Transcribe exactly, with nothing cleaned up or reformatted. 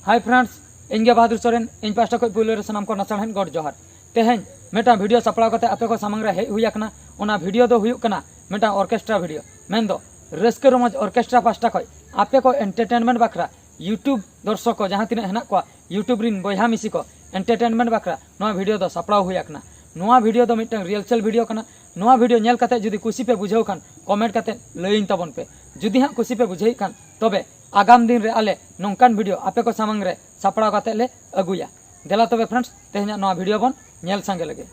Hi friends, ᱤᱧ ᱜᱮ ᱵᱟᱦᱟᱫᱩᱨ ᱥᱚᱨᱮᱱ᱾ ᱤᱧ ᱯᱟᱦᱴᱟ ᱠᱷᱚᱱ ᱯᱩᱭᱞᱩ ᱨᱮ ᱥᱟᱱᱟᱢ ᱠᱚ ᱱᱟᱥᱟᱲ ᱦᱮᱸ ᱜᱚᱰ ᱡᱚᱦᱟᱨ᱾ ᱛᱮᱦᱮᱧ ᱢᱤᱫᱴᱟᱝ ᱵᱷᱤᱰᱤᱭᱳ ᱥᱟᱯᱲᱟᱣ ᱠᱟᱛᱮ ᱟᱯᱮ ᱠᱚ ᱥᱟᱢᱟᱝ ᱨᱮ ᱦᱮᱡ ᱦᱩᱭ ᱟᱠᱟᱱᱟ᱾ ᱚᱱᱟ ᱵᱷᱤᱰᱤᱭᱳ ᱫᱚ ᱦᱩᱭᱩᱜ ᱠᱟᱱᱟ ᱢᱤᱫᱴᱟᱝ ᱚᱨᱠᱮᱥᱴᱨᱟ ᱵᱷᱤᱰᱤᱭᱳ, ᱢᱮᱱᱫᱚ ᱨᱟᱹᱥᱠᱟᱹ ᱨᱚᱢᱚᱡᱽ ᱚᱨᱠᱮᱥᱴᱨᱟ ᱯᱟᱦᱴᱟ ᱠᱷᱚᱱ ᱟᱯᱮ ᱠᱚ ᱮᱱᱴᱟᱨᱴᱮᱱᱢᱮᱱᱴ ᱵᱟᱠᱷᱨᱟ YouTube ᱫᱚᱨᱥᱚᱠ ᱠᱚ ᱡᱟᱦᱟᱸ ᱛᱤᱱᱟᱹᱜ ᱦᱮᱱᱟᱜ ᱠᱚᱣᱟ, YouTube ᱨᱤᱱ ᱵᱚᱭᱦᱟ ᱢᱤᱥᱤ ᱠᱚ, ᱮᱱᱴᱟᱨᱴᱮᱱᱢᱮᱱᱴ ᱵᱟᱠᱷᱨᱟ ᱱᱚᱣᱟ ᱵᱷᱤᱰᱤᱭᱳ ᱫᱚ ᱥᱟᱯᱲᱟᱣ ᱦᱩᱭ ᱟᱠᱟᱱᱟ᱾ ᱱᱚᱣᱟ ᱵᱷᱤᱰᱤᱭᱳ ᱫᱚ ᱢᱤᱫᱴᱟᱝ ᱨᱤᱦᱟᱨᱥᱟᱞ ᱵᱷᱤᱰᱤᱭᱳ ᱠᱟᱱᱟ᱾ ᱱᱚᱣᱟ ᱵᱷᱤᱰᱤᱭᱳ ᱧᱮᱞ ᱠᱟᱛᱮ ᱡᱩᱫᱤ ᱠᱩᱥᱤ ᱯᱮ ᱵᱩᱡᱷᱟᱹᱣ ᱠᱷᱟᱱ ᱠᱚᱢᱮᱱᱴ ᱠᱟᱛᱮ ᱞᱟᱹᱭᱟᱹᱧ ᱛᱟᱵᱚᱱ ᱯᱮ᱾ ᱡᱩᱫᱤ ᱦᱟᱸᱜ ᱠᱩᱥᱤ ᱯᱮ ᱵᱩᱡᱷᱟᱹᱣᱮᱫ ᱠᱷᱟᱱ ᱛᱚᱵᱮ ᱟᱜᱟᱢ ᱫᱤᱱ ᱨᱮ ᱟᱞᱮ ᱱᱚᱝᱠᱟᱱ ᱵᱷᱤᱰᱤᱭᱳ ᱟᱯᱮ ᱠᱚ ᱥᱟᱢᱟᱝ ᱨᱮ ᱥᱟᱯᱲᱟᱣ ᱠᱟᱛᱮ ᱞᱮ ᱟᱹᱜᱩᱭᱟ᱾ ᱫᱮᱞᱟ ᱛᱚᱵᱮ friends, ᱛᱮᱦᱮᱧᱟᱜ ᱱᱚᱣᱟ ᱵᱷᱤᱰᱤᱭᱳ ᱵᱚᱱ ᱧᱮᱞ ᱥᱟᱸᱜᱮ ᱞᱮᱜᱮ᱾